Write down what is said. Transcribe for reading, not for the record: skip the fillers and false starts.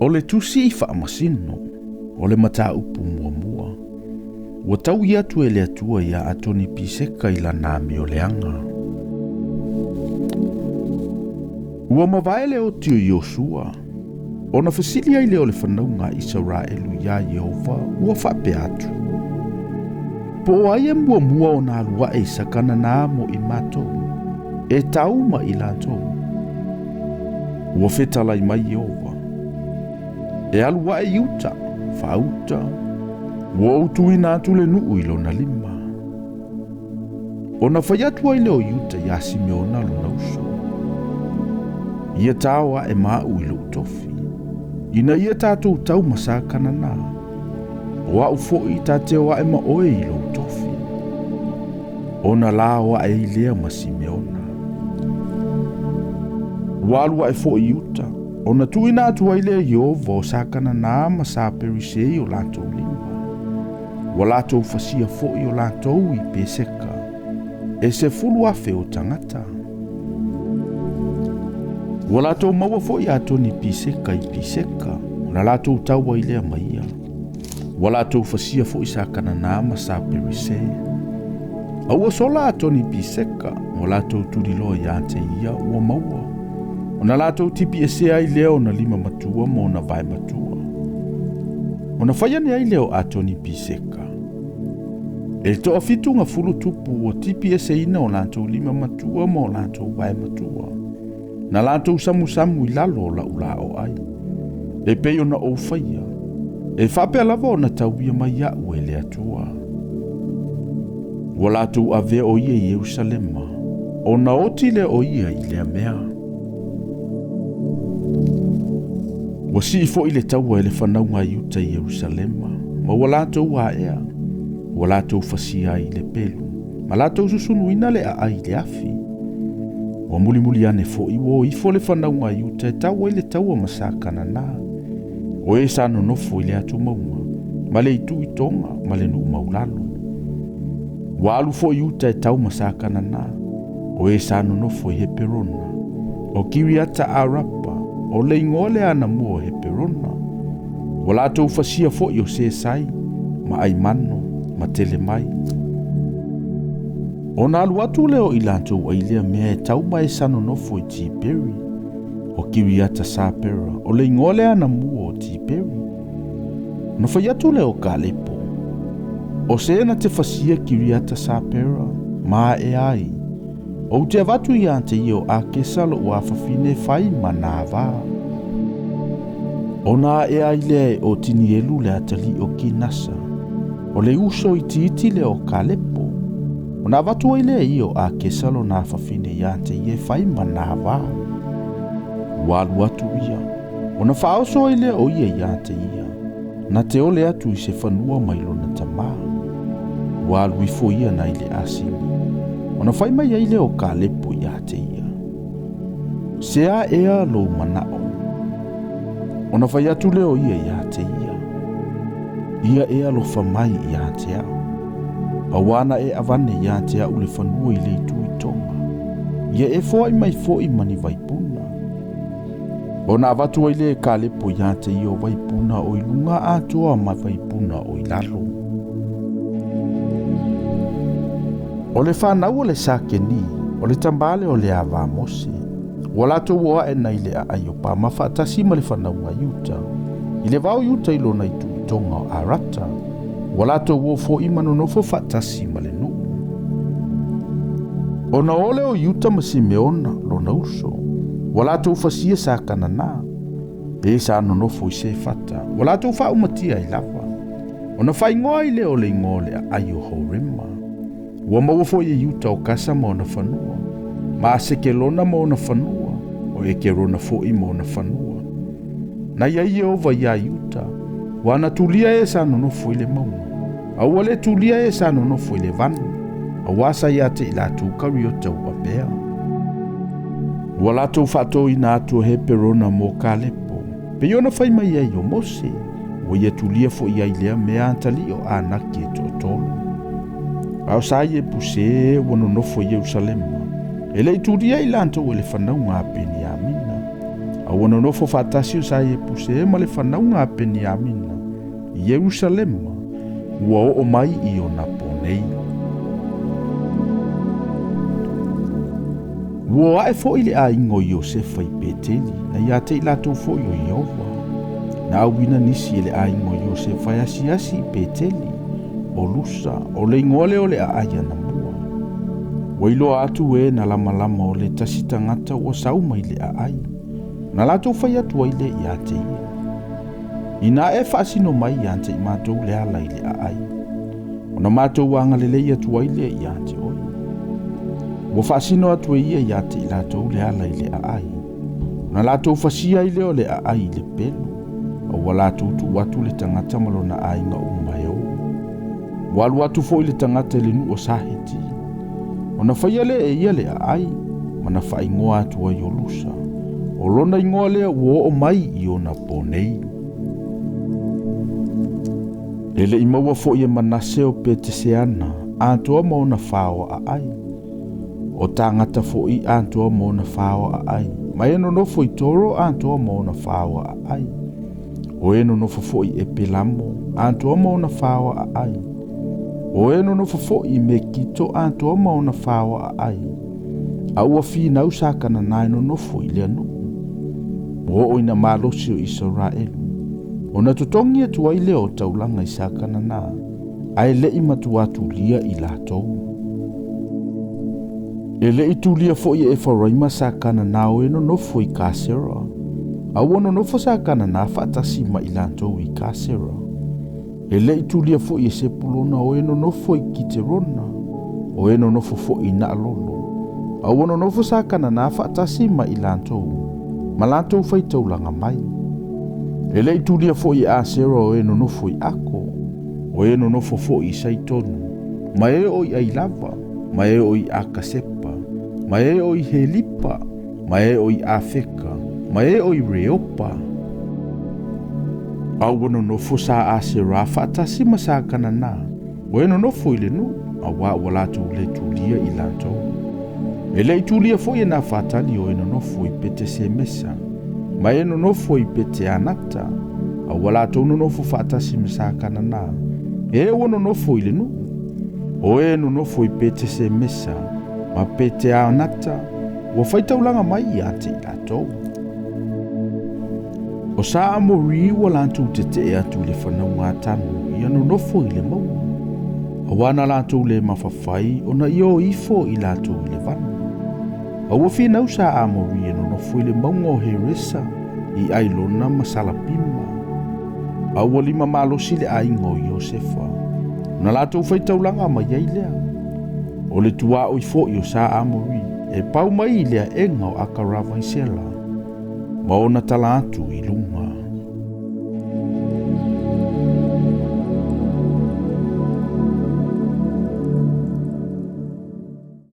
O le tusi faamasino, o le mataupu muamua, ua taui atu e le Atua ia Atoni Piseka i lana amioleaga. Ua mavae le oti o Iosua, ona fesili ai lea o le fanauga a Isaraelu iā Ieova ua faapea atu, Po o ai e muamua ona alu ae i sa Kanana mo i matou, e tau ma i latou? Ua fetalai mai Ieova, E alu ae i uta, faauta, ua ou tuuina atu le nuu i lona lima. Ona fai atu ai lea o Iuta iā Simeona lona uso, Ia tao ae ma aʻu i loʻu tofi, ina ia tatou tau ma sa Kanana, o aʻu foi ta te o ae ma oe i lou tofi. Ona lao ae ai lea ma Simeona. Ua alu ae foi Iuta, ona tuuina atu ai lea e Ieova o sa Kanana ma sa Perise i o latou lima. Ua latou fasia foi o latou i Peseka, e 10,000 o tagata. Ua latou maua foi Atoni Piseka i Piseka, ona latou tau ai lea ma ia. Ua latou fasia foi sa Kanana ma sa Perise. A ua sola Atoni Piseka, ua latou tuliloa ia te ia ua maua. Ona latou tipiesea ai lea ona lima matua ma ona vae matua. Ona fai ane ai lea o Atoni Piseka, E toafitu gafulu tupu ua tipieseina o latou lima matua ma o latou vae matua, na latou samusamu i lalo o lau laoai, e pei ona ou faia, e faapea lava ona tauia mai iaʻu e le Atua. Ua latou avea o ia i Ierusalema, ona oti lea o ia i lea mea. Ua sii foi le taua e le fanauga a Iuta i Ierusalema, ma ua latou aea, ua latou fasia ai i le pelu, ma latou susunuina le aai i le afi. Ua mulimuli ane foi ua o ifo le fanauga a Iuta e tau ai le taua ma sa Kanana, o e sa nonofo i le atumauga, ma le itu i toga, ma le nuu maulalo. Ua alu foi Iuta e tau ma sa Kanana, o e sa nonofo i Heperona, o Kiriata Arapa, o le igoa lea anamua o Heperona. Ua latou fasia foi o Sesai, ma Aimano, ma Telemai. Ona alu atu lea o i latou ai lea mea e tau ma e sa nonofo i Tiperi, o Kiriata Sapera, o le igoa lea anamua o Tiperi. Ona fai atu lea o Kalepo, O se na te fasia Kiriata Sapera, ma ae ai, ou te avatu ia te ia o Akesa loʻu afafine e fai ma nā vā. Ona ae ai lea e Otinielu le atalii o Kinasa, o le uso itiiti lea o Kalepo, ona avatu ai lea e ia o Akesa lona afafine ia te ia e fai ma nā vā. Ua alu atu ia, ona faaoso ai lea o ia ia te ia, na te ole atu i se fanua mai lona tamā. Ua alu ifo ia nai le Asini, ona fai mai ai lea o Kalepo ia te ia, Se a ea lou manaʻo? Ona fai atu lea o ia ia te ia, Ia e alofa mai ia te aʻu, auā na e avane ia te aʻu le fanua i le itu i toga, ia e foai mai foi ma ni vaipuna. Ona avatu ai lea e Kalepo ia te ia o vaipuna o i luga atoa ma vaipuna o i lalo. O le fanau o le Sakeni, o le tama lea o le ava a Mose, ua latou o ae nai le aai o Pama faatasi ma le fanauga a Iuta, i le vao i uta i lona itu i toga o Arata, ua latou o foi ma nonofo faatasi ma le nuu. Ona o lea o Iuta ma Simeona, lona uso, ua latou fasia sa Kanana, e sa nonofo i Sefata, ua latou faaumatia ai lava. Ona faaigoa ai lea o le igoa o le aai o Horema. Ua maua foi e Iuta o Kasa ma ona fanua, ma Asekelona ma ona fanua, o Ekerona foi ma ona fanua. Na i ai Ieova iā Iuta, ua na tulia e sa nonofo i le mauga, a ua le tulia e sa nonofo i le vanu, auā sa ia te i latou kariota ua avea. Ua latou faatoina atu o Heperona mo Kalepo, pei ona fai mai ai o Mose, ua ia tulia foi ai lea mea atalii o Anaki e toatolu. A o sa Iepuse ua nonofo i Ierusalema, e le i tulia i latou e le fanauga a Peniamina. A ua A ua nonofo faatasi o sa Iepuse ma le fanauga a Peniamina i Ierusalema, ua oo mai i ona po nei. Ua ae foʻi le aiga o Iosefa i Peteli, na ia te i latou foʻi o Ieova. Na auina nisi e le aiga o Iosefa e asiasi i Peteli, o Lusa, o le igoa lea o le aai anamua. Ua iloa atu e na lamalama o le tasi tagata ua sau mai le aai. Na latou fai atu ai lea ia te ia: Inā e faasino mai ia te i matou le ala i le aai, ona matou agalelei atu ai lea ia te oe. Ua faasino atu e ia ia te i latou le ala i le aai. Na latou fasia ai lea o le aai i le pelu, a ua latou tuu atu le tagata ma lona aiga uma e o. Ua alu atu foʻi le tagata i le nuu o Saheti. Ona faia lea e ia le aai, ma na faaigoa atu ai o Lusa. O lona igoa lea ua oo mai i ona po nei. E le i maua foʻi e Manase o Peteseana, atoa ma ona faoa aai. O tagata foʻi atoa ma ona faoa aai. Ma e nonofo i Toro atoa ma ona faoa aai. O e nonofo foʻi e Pelamo atoa ma ona faoa aai. O e nonofo foʻi i Mekito atoa ma ona faoa aai. A ua finau sa Kanana e nonofo i lea nuu. Ua oo ina malosi o Isaraelu. Ona totogi atu ai lea o taulaga i sa Kanana, ae leʻi matua tulia i latou. E leʻi tulia foʻi e Efaraima sa Kanana o e nonofo i Kasera. A ua nonofo sa Kanana faatasi ma i latou i Kasera. E leʻi tulia foʻi e Sepulona o e nonofo i Kiterona, o e nonofo foʻi i Naalolo. A ua nonofo sa Kanana faatasi ma i latou, ma latou faitaulaga mai. E leʻi tulia foʻi e Asera o e nonofo i Ako, o e nonofo foʻi i Saitonu, ma e o i Ailava, ma e o i Akasepa, ma e o i Helipa, ma e o i Afeka, ma e o i Reopa. A ua nonofo sa Asera faatasi ma sa Kanana, o e nonofo i le nuu, auā ua latou le tulia i latou. E leʻi tulia foʻi e Nafatali o e nonofo i Petesemesa, ma e nonofo i Peteanata, a ua latou nonofo faatasi ma sa Kanana, e ua nonofo i le nuu. O e nonofo i Petesemesa ma Peteanata, ua faitaulaga mai ia te i latou. O sa Amori ua latou tetee atu i le fanauga a Tanu ia nonofo i le mauga. Auā na latou le mafafai ona ia o ifo i latou i le vanu. A ua finau sa Amori e nonofo i le mauga o Heresa, i Ailona ma Salapima. A ua lima malosi le aiga o Iosefa. Na latou faitaulaga mai ai lea. O le tuaoi foʻi o sa Amori, e pau mai i le aega o Akarava i Sela, ma ona tala atu i luga.